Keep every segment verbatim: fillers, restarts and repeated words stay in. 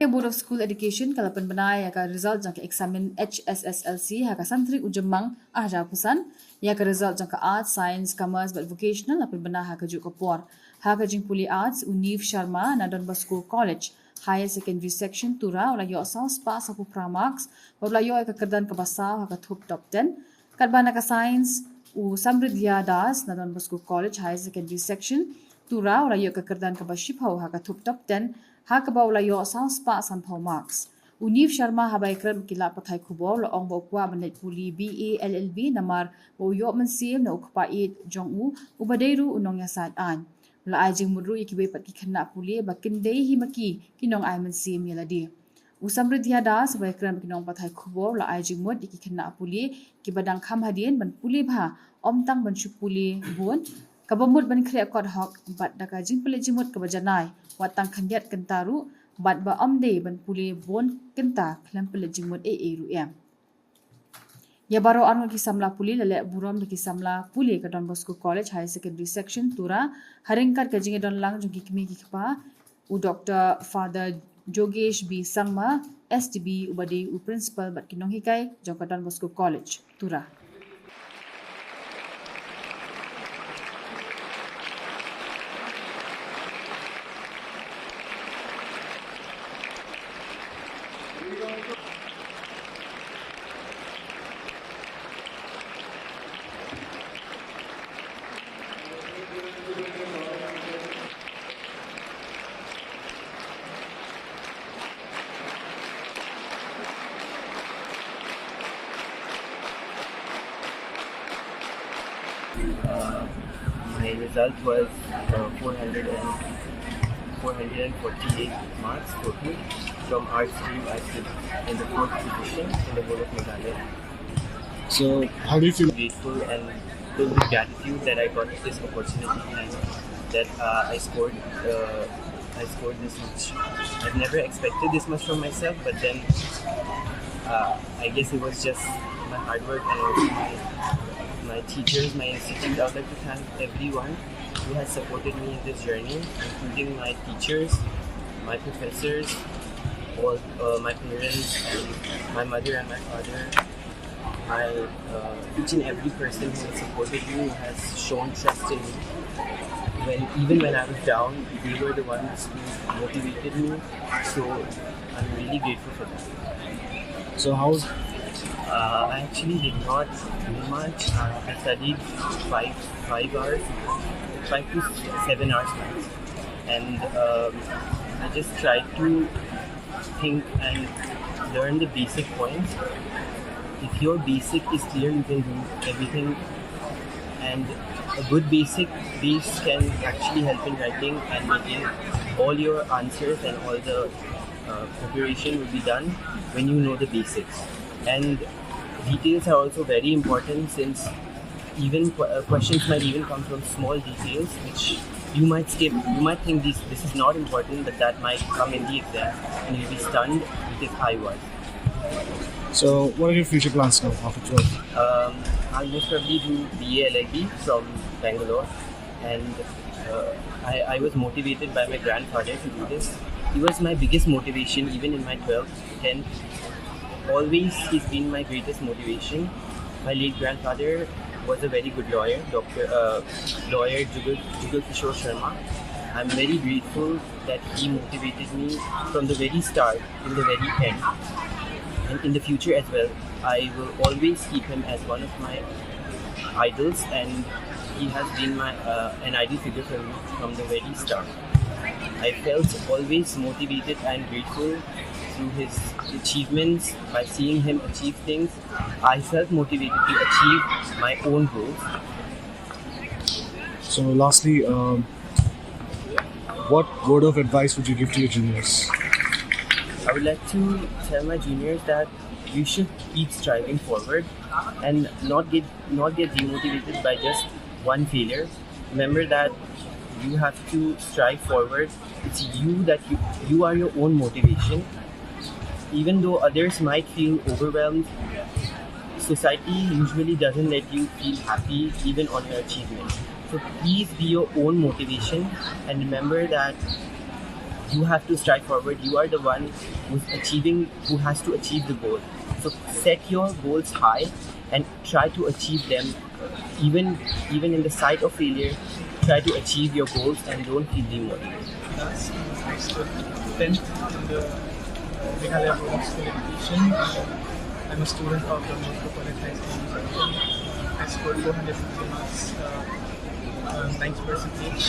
Ka Board of School Education ka la pynbna ïa ka result jong ka eksamin H S S L C ha ka san tarik u Jymmang arhajar arphew san. Ïa ka result jong ka Arts, Science, Commerce bad Vocational la pynbna ha kajuh ka por. Ha ka jingpule Arts, u Niv Sharma na Don Bosco College Higher Secondary Section, Tura, u la ïoh saw spah sawphew phra marks bad u la ïoh ïa ka kyrdan kaba saw ha ka thup top ten. Katba na ka Science, u Samridhya Das na Don Bosco College Higher Secondary Section, Tura, u la ïoh ka kyrdan kaba shiphew ha ka thup top ten, ha kaba u la ïoh saw spah sanphew marks. U Niv Sharma, haba ïakren bad ki lad pathai khubor, u la ong ba u kwah ban leit pule B A L L B namar ba u ïoh mynsiem na u kpa ïeit jong u, uba dei ruh u nongïasaid aiñ. U la ai jingmut ruh ïa kiwei pat ki khynnah pule ba kin dei hi ma ki ki nongai mynsiem ïa lade. U Samridhya Das, uba ïakren bad ki nongpathai khubor, u la ai jingmut ïa ki khynnah pule kiba dang kham hadien ban pule bha, ym tang ban shu pule bun, kaba mut ban khreh kot hok bad da ka jingpynleit jingmut kaba janai, wat tang khyndiat kynta ruh, bad ba ym dei ban pule bun kynta khlem pynleit jingmut ei ei ruh em. Ïa baroh arngut ki samla pule la leh burom da ki samla pule ka Don Bosco College Higher Secondary Section, Tura, ha ryngkat ka jingïadon lang jong ki kmie ki kpa, u Doctor Father Jogesh B Sangma, S D B, uba dei u principal bad ki nonghikai jong ka Don Bosco College, Tura. Uh, my result was uh, four hundred and four hundred forty-eight marks total. From arts stream, I stood in the fourth position in the whole of Meghalaya. So, how do you feel? Grateful and filled with gratitude that I got this opportunity and that uh, I scored. Uh, I scored this much. I've never expected this much from myself, but then uh, I guess it was just my hard work and also my, my teachers, my institute. I would like to thank everyone who has supported me in this journey, including my teachers, my professors, all uh, my parents, and my mother and my father. My uh, each and every person who has supported me, who has shown trust in me. When even when I was down, they were the ones who motivated me. So I'm really grateful for that. So how's Uh, I actually did not do much. Uh, I studied five five hours, five to seven hours max, and um, I just tried to think and learn the basic points. If your basic is clear, you can do everything. And a good basic base can actually help in writing and making all your answers and all the uh, preparation will be done when you know the basics. And details are also very important, since even qu- uh, questions might even come from small details which you might skip. You might think this this is not important, but that might come in the exam, and you'll be stunned because I was. So, what are your future plans now after twelve? Um, I'll most probably do B A L L B from Bangalore, and uh, I, I was motivated by my grandfather to do this. He was my biggest motivation, even in my twelfth, tenth. Always, he's been my greatest motivation. My late grandfather was a very good lawyer, Doctor uh, Lawyer Jugal, Jugal Kishore Sharma. I'm very grateful that he motivated me from the very start till the very end, and in the future as well. I will always keep him as one of my idols, and he has been my uh, an idol figure for me from the very start. I felt always motivated and grateful through his achievements. By seeing him achieve things, I felt motivated to achieve my own goals. So, lastly, um, what word of advice would you give to your juniors? I would like to tell my juniors that you should keep striving forward and not get not get demotivated by just one failure. Remember that you have to strive forward. It's you that you, you are your own motivation. Even though others might feel overwhelmed, society usually doesn't let you feel happy even on your achievement. So please be your own motivation, and remember that You have to strive forward. You are the one who's achieving, who has to achieve the goal. So set your goals high and try to achieve them. Even even in the sight of failure, try to achieve your goals and don't feel demotivated. Class. I stood tenth in the Meghalaya Boarding School in Kishan. I'm a student of the North College High School. I scored four hundred fifty marks, uh, uh, ninety percentage.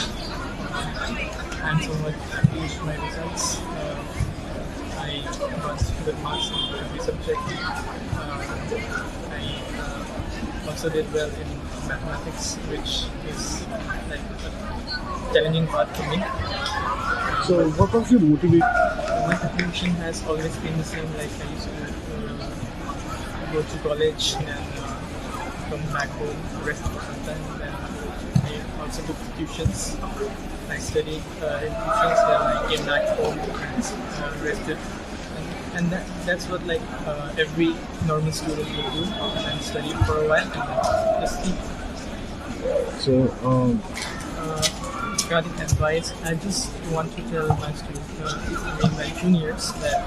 I'm somewhat happy with my results. Uh, I got good marks in every subject. Uh, I uh, also did well in mathematics, which is like a challenging part for me. So, what was your motivation? My motivation has always been the same. Like I used to uh, go to college and uh, come back home, rest for some time. Then I also took tuitions. I studied uh, in tuitions, then I came back home and uh, rested. And, and that, that's what like uh, every normal student would do, and then study for a while and then just sleep. So, um, Uh, regarding advice, I just want to tell my students, uh, I mean my juniors, that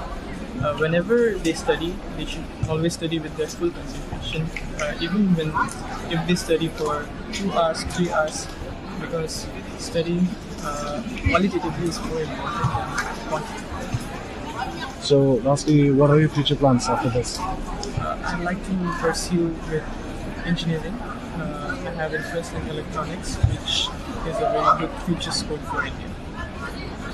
uh, whenever they study, they should always study with their full concentration. Uh, even when if they study for two hours, three hours, because studying uh, qualitatively is more important than quantitatively. So, lastly, what are your future plans after this? Uh, I'd like to pursue with engineering. Uh, I have interest in electronics, which is a very good future scope for India.